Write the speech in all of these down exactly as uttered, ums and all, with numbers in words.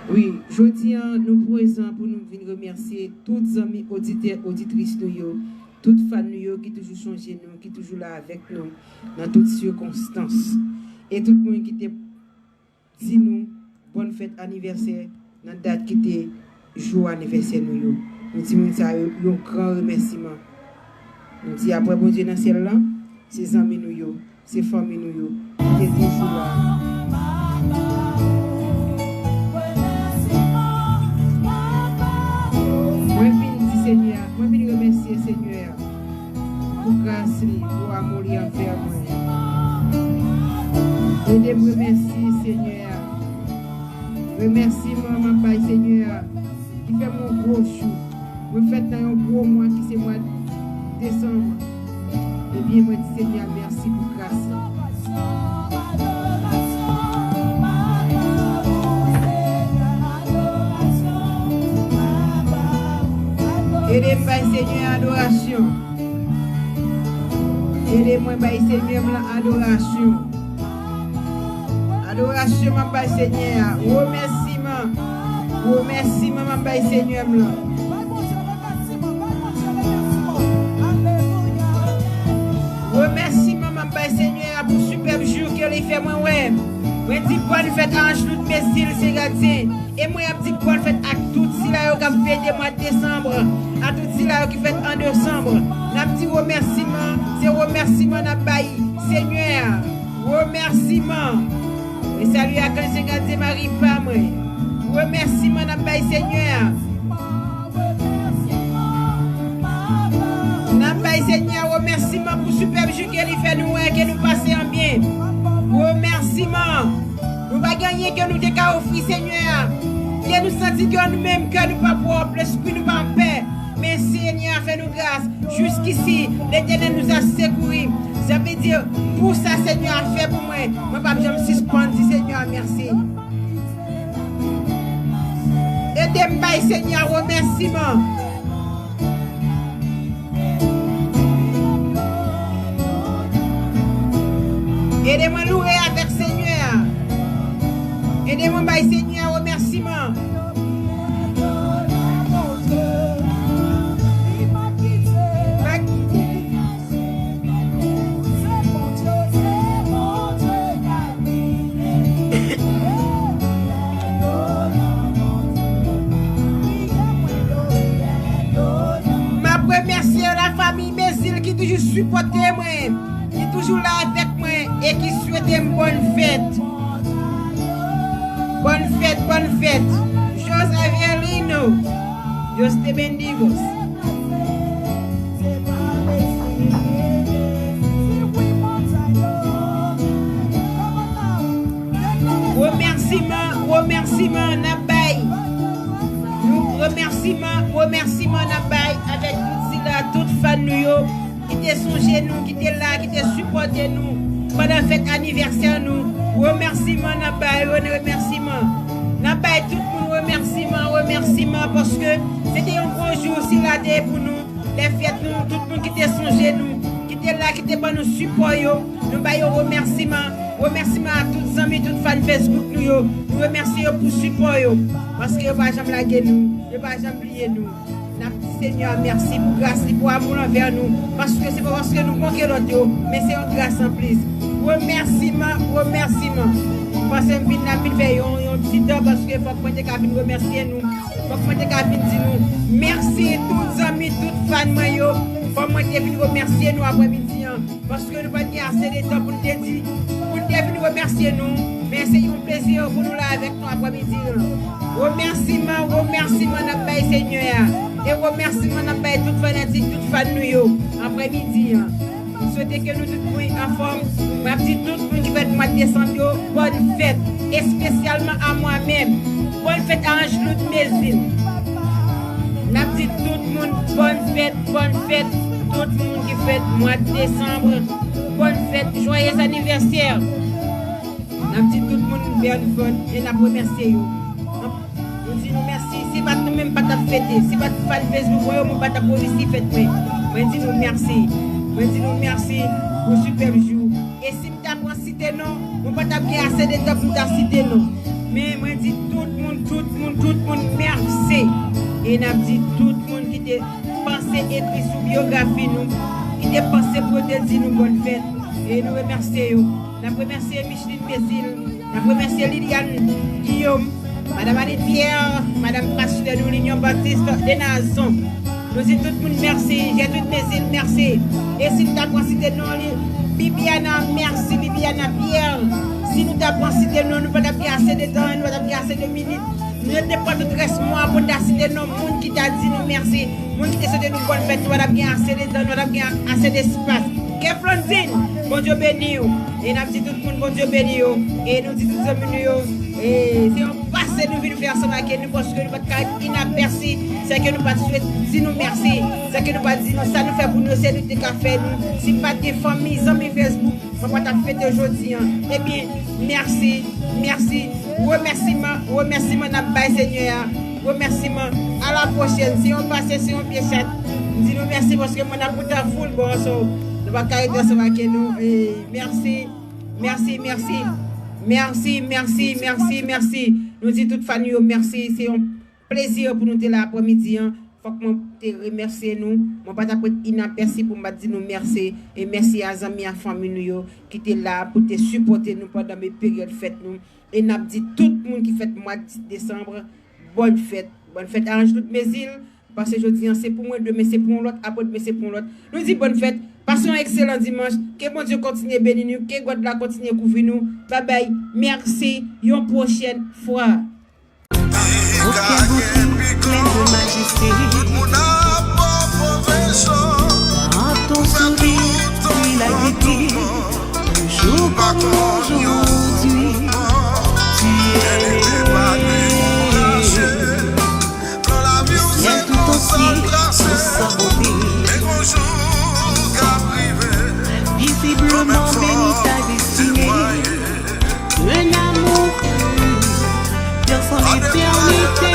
Wi, jodi a, nou prezan pou nou vin remèsye tout zanmi oditè, oditris nou yo, tout fan nou yo ki toujou sonje nou, ki toujou la avèk nou nan tout sikonstans. E tout moun ki te di nou bòn fèt anivèsè nan dat ki te jou anivèsè nou yo. Nou di moun sa yo yon gran remèsiman. Nou di apre Bondye nan syèl lan, se zanmi nou yo, se fanmi nou yo ki te toujou la. Mwen vin di Senyè a, mwen vin remèsye Senyè a pou gras li, pou amou li anvè mwen. Ede m remèsye Senyè a. Remèsiman m ap bay Senyè a ki fè m yon gwo jou. Mwen fèt nan yon gwo mwa ki se mwa desanm. Ebyen, mwen di Senyè a mèsi pou gras li. Ede m bay Senyè a adorasyon. Ede mwen bay Senyè m lan adorasyon. Adorasyon m ap bay Senyè a. Remèsiman. Remèsiman m ap bay Senyè m lan. Remèsiman m ap bay Senyè a pou sipèb jou ke li fè mwen wè. Mwen di bòn fèt a Anjloud Mezil, se gadyen. E mwen ap di bòn fèt ak tout sila yo k ap fete mwa desanm, a tout sila yo ki fèt an desanm. N ap di remèsiman, se remèsiman n ap bay Senyè a. Remèsiman. E salye ak ansyen gadyen mari pa mwen. Remèsiman n ap bay Senyè a. N ap bay Senyè a remèsiman pou sipèb jou ke li fè nou wè, ke nou pase an byen. Remèsiman. Nou pa gen anyen ke nou te ka ofri Senyè a. Ke nou santi ke nou menm, kè nou pa pwòp, lespri nou pa anpè. Men Senyè a fè nou gras. Jusqu'ici, l'Éternel nous a secourus. Sa vle di, pou sa Senyè a fè pou mwen, mwen p ap janm sispann di Senyè a mèsi. Ede m bay Senyè a remèsiman. Ede mwen loure avèk Senyè a. Ede mwen bay Senyè a remèsiman. M ap remèsye lafanmi Mezil ki toujou sipòte mwen, ki toujou la avèk mwen e ki swete m bòn fèt. Bòn fèt, bòn fèt. José Avelino, Dios te bendiga. Remèsiman, remèsiman n ap bay. Nou remèsiman, remèsiman n ap bay avèk tout sila, tout fan nou yo ki te sonje nou, ki te la, ki te sipòte nou pandan fèt anivèsè nou. Remèsiman n ap bay, remèsiman. N ap bay tout moun remèsiman, remèsiman, paske se te yon gwo jou sila te ye pou nou. Lè fèt nou, tout moun ki te sonje nou, ki te la, ki te ban nou sipò yo, nou ba yo remèsiman. Remèsiman a tout zanmi, tout fan Facebook nou yo. Nou remèsye yo pou sipò yo, paske yo pa janm lage nou, yo pa janm bliye nou. N ap di Senyè a mèsi pou gras li, pou amou l anvè nou, paske se pa paske nou bon ke lòt yo, men se yon gras anplis. Remèsiman, remèsiman. M panse m vin la, m vin fè yon, yon ti tan, paske fòk mwen te ka vin remèsye nou. Fòk mwen te ka vin di nou mèsi, tout zanmi, tout fan mwen yo. Fòk mwen te vin remèsye nou aprèmidi an, paske nou pa t gen ase de tan pou n te di, pou n te vin remèsye nou. Men se yon plezi pou nou la avèk nou aprèmidi an. Remèsiman, remèsiman n ap bay Senyè a. E remèsiman n ap bay tout fanatik, tout fan nou yo aprèmidi an. M swete ke nou tout moun anfòm. M ap di tout moun ki fèt mwa desanm yo, bòn fèt, espesyalman a mwen menm. Bòn fèt a Angeloute Mézil. N ap di tout moun bòn fèt, bòn fèt. Tout moun ki fèt mwa desanm, bòn fèt, joyeux anniversaire. N ap di tout moun bòn fèt e n ap remèsye yo. Nou di nou mèsi. Si pa t nou menm, m pa t ap fete. Si pa t fan Facebook mwen yo, mwen pa t ap reyisi fèt mwen. Mwen di nou mèsi. Mwen di nou mèsi pou sipèb jou. E si m ta pran site non, mwen pa t ap gen ase de tan pou m ta site non. Men mwen di tout moun, tout moun, tout moun mèsi. E n ap di tout moun ki te panse ekri sou byografi nou, ki te panse pou yo te di nou bòn fèt. E nou remèsye yo. N ap remèsye Micheline Bézil, n ap remèsye Liliane Guillaume, Madam Annie Pierre, Madam Pastè nou, Linyon Batis de Nazon. Nou di tout moun mèsi, Gertrude Bézil, mèsi. E si nou ta pran site non li, Bibiana, mèsi, Bibiana Pierre. Si nou ta pran site non, nou pa t ap gen ase de tan, nou pa t ap gen ase de minit. Nou te pran tout rès mwa pou n ta site non moun ki ta di nou mèsi. Moun ki te swete nou bòn fèt, nou pa t ap gen ase de tan, nou pa t ap gen ase de espas. Kè Flondine, Bondye beni w. E n ap di tout moun, Bondye beni yo. E nou di tout zanmi nou yo, e se yon pase nou vin fè ansanm ak nou, paske nou pa t ka ret inapèsi. Sèke nou pa t swete di nou mèsi. Sèke nou pa t di nou sa nou fè pou nou, se nou te ka fè nou. Si m pa t gen fanmi, zanmi Facebook, mwen pa t ap fete jodi an. Ebyen, mèsi, mèsi, remèsiman, remèsiman n ap bay Senyè a. Remèsiman, a la pwochèn. Si yon pase, si yon pye chat, m di nou mèsi paske mwen ap kontan foul bon ansanm. Nou pa ka rete ansanm ak nou. E mèsi, mèsi, mèsi. Mèsi, mèsi, mèsi, mèsi. Nou di tout fan yo mèsi. Se yon plezi pou nou te la aprèmidi an. Fòk mwen te remèsye nou. Mwen pa t ap ret inapèsi pou m pa t di nou mèsi. E mèsi a zanmi a fanmi nou yo ki te la pou te sipòte nou pandan men peryòd fèt nou. E n ap di tout moun ki fèt mwa desanm, bòn fèt. Bòn fèt a Angeloute Mézil, paske jodi an se pou mwen, demen se pou yon lòt, apre demen se pou yon lòt. Nou di bòn fèt, pase yon ekselan dimanch, ke Bondye kontinye beni nou, ke gòd la kontinye kouvri nou. Babay, mèsi, yon pwochèn fwa. Aucun beauté pleine de majesté. Dans ton sourire, puis la gaieté. Un jour comme aujourd'hui, tu es. Le ciel tout entier pour sa beauté. Visiblement béni ta destinée. Un amour pur dans son éternité.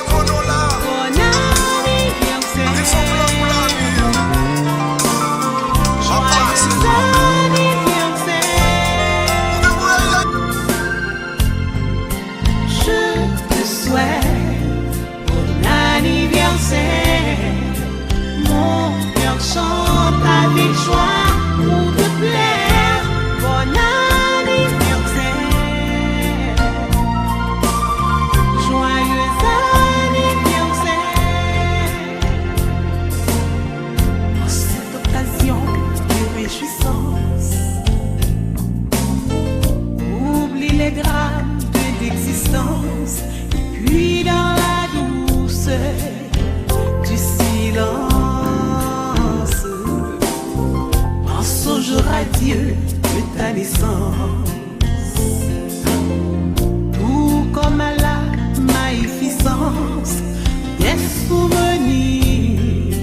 Bon anniversaire. Joyeux anniversaire. Je te souhaite bon anniversaire. Mon cœur chante avec joie pour te plaire. Bon anniversaire. Joyeux anniversaire. En cette occasion de réjouissance, oublie les drames de l'existence et puis dans la douceur du silence, pense au jour radieux de ta naissance, tout comme à la magnificence des souvenirs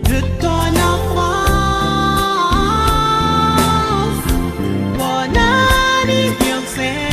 de ton enfance. Bon anniversaire.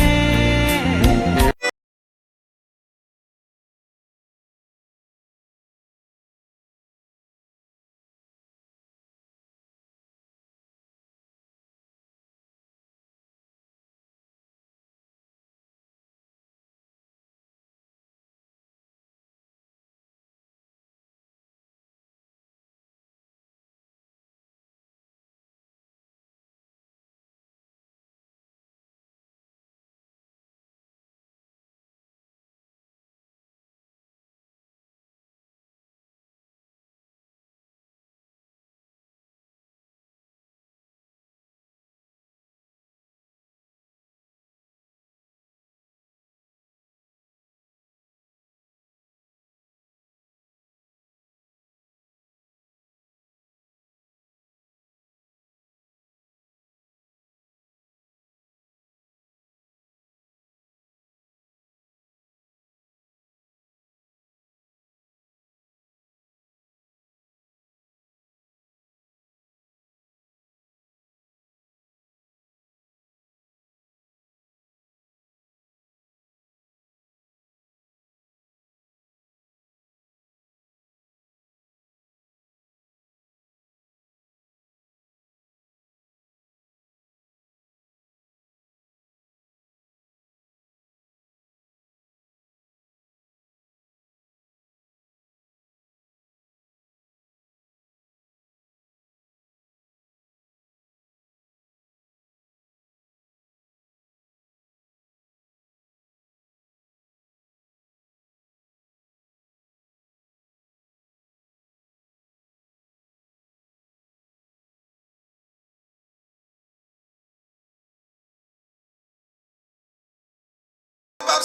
Pap